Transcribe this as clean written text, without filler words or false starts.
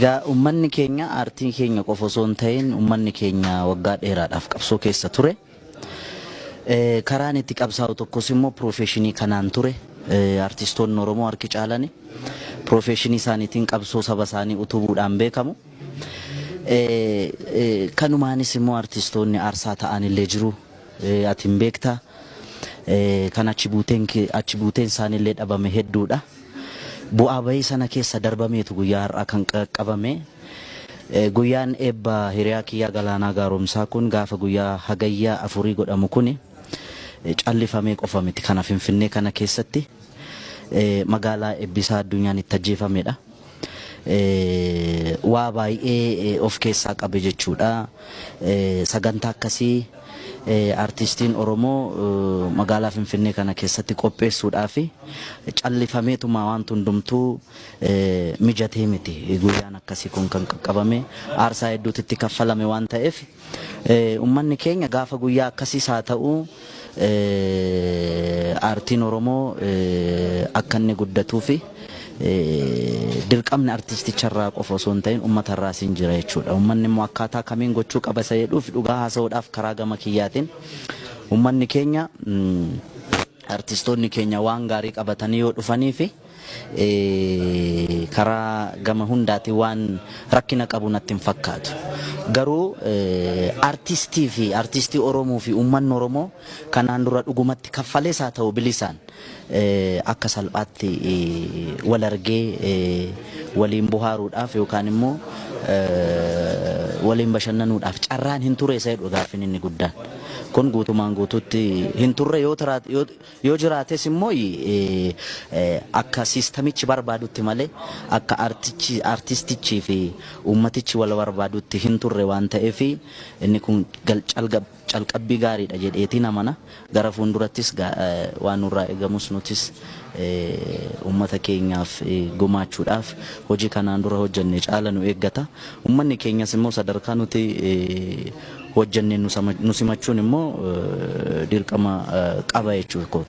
Egaa uummanni keenya aartii keenya qofa osoo hin ta'in uummanni keenya waggaa dheeraadhaaf qabsoo keessa ture. Karaan itti qabsaa'u tokkos immoo piroofeeshinii kanaan ture. Artistoonni Oromoo harki caalani piroofeeshinii isaaniitiin qabsoo saba isaanii utubuudhaan beekamu. Kanumaanis immoo artistoonni aarsaa ta'an illee jiru. Ati hin beekta. Kan achi buuteen achi buuteen isaaniillee dhabame hedduudha. Bu'aa bahii sana keessa darbameetu guyyaa har'aa kan qaqqabame. Guyyaan eebba hiriyaa kiyyaa Galaanaa Gaaromsaa kun gaafa guyyaa Hagayya 4 godhamu kuni callifamee qofa miti. Kana Finfinnee kana keessatti magaalaa eebbisaa addunyaan itti ajjeefamedha. Waa baay'ee of keessaa qabe jechuudha. Sagantaa akkasii artiistiin Oromoo magaalaa Finfinnee kana keessatti qopheessuudhaaf callifameetuma wanti hundumtuu mijatee miti. Guyyaan akkasii kun kan qaqqabame aarsaa hedduutu itti kaffalame waan ta'eef uummanni keenya gaafa guyyaa akkasiis haa ta'u aartiin Oromoo akka inni guddatuu fi dirqamni artiisticharraa qofa osoo hin ta'in uummatarraas hin jira jechuudha. Uummanni immoo akkaataa kamiin gochuu qaba isa jedhuuf dhugaa haasa'uudhaaf karaa gama kiyyaatiin uummanni keenya artistoonni keenya waan gaarii qabatanii yoo dhufanii fi karaa gama hundaatiin waan rakkina qabu natti hin fakkaatu. Garuu artistii fi artistii Oromoo fi uummanni Oromoo kanaan dura dhugumatti kaffalees haa ta'u bilisaan akka salphaatti wal argee waliin bohaaruudhaaf yookaan immoo waliin bashannanuudhaaf carraan hin ture isa jedhu gaaffiin inni guddaan. Kun guutumaan guutuutti hin turre, yoo jiraates immoo akka siistamichi barbaadutti malee akka artistichii fi uummatichi wal barbaadutti hin turre waan ta'eef inni kun calqabbii gaariidha jedheetiin amana. Gara fuuldurattis waan nurraa eegamus nutis uummata keenyaaf gumaachuudhaaf hojii kanaan dura hojjenne caala nu eeggata. Uummanni keenyas immoo sadarkaa nuti hojjenne nu simachuun immoo dirqama qaba jechuudha.